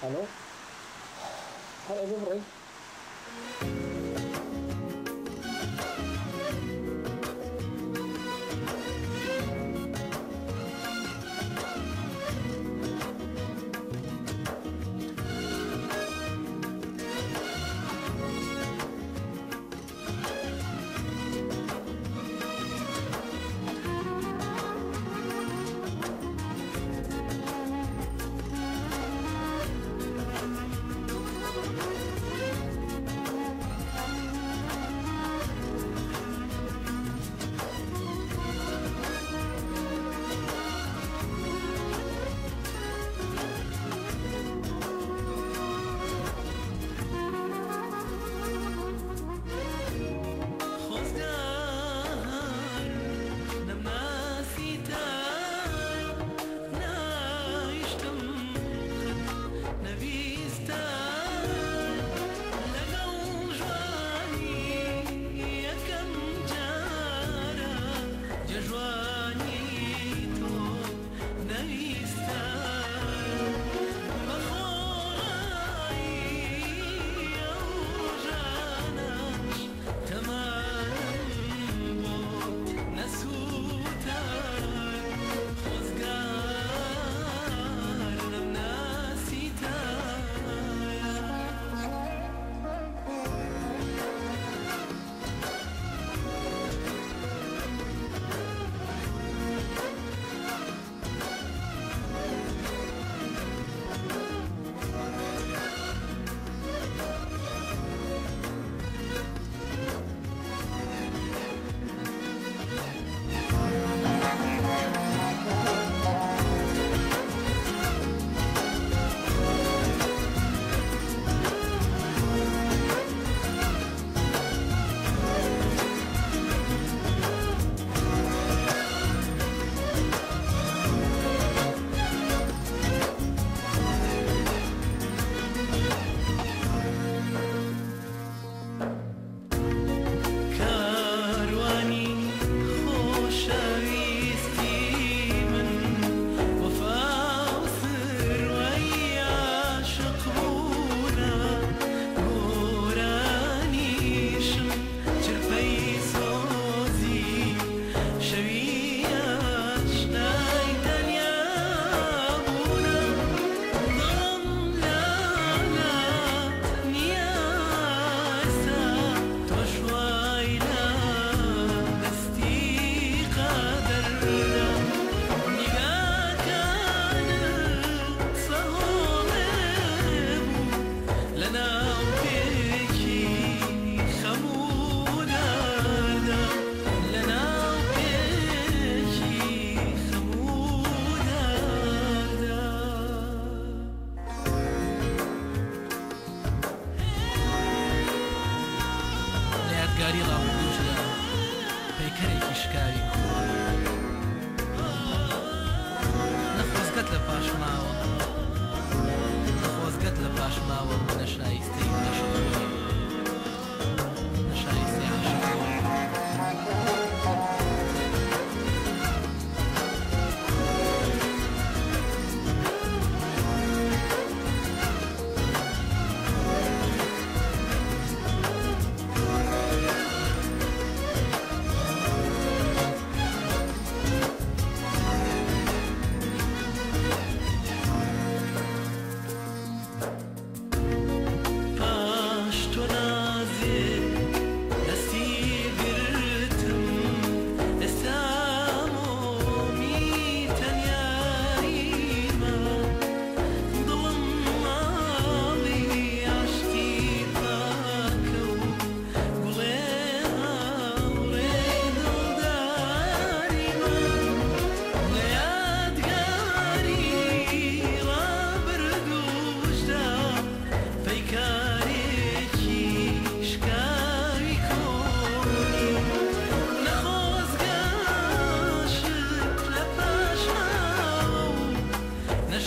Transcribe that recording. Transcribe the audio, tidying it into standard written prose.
ئەلۆ هەر ئەبێ بڕۆی؟ یادگاری ڕابردووشدا پەیکەرێکی شکاوی کۆن. نە خۆزگەت لە پاش ماوە، نە خۆزگەت لە پاش ماوە و نە شایستەی عاشق بوونی، نە شایستەی عاشق بوونی. پاش تۆ نازێ دەستی گرتم، ئێستا مۆمی تەنیاییمە، دڵم ماڵی عەشقی پاکە و گوڵێ هاوڕێی دڵداریمە. لە یادگاری ڕابردووشدا پەیکارێکی شکاوی کۆنی، نە خۆزگەشت لە پاش ماوە و نە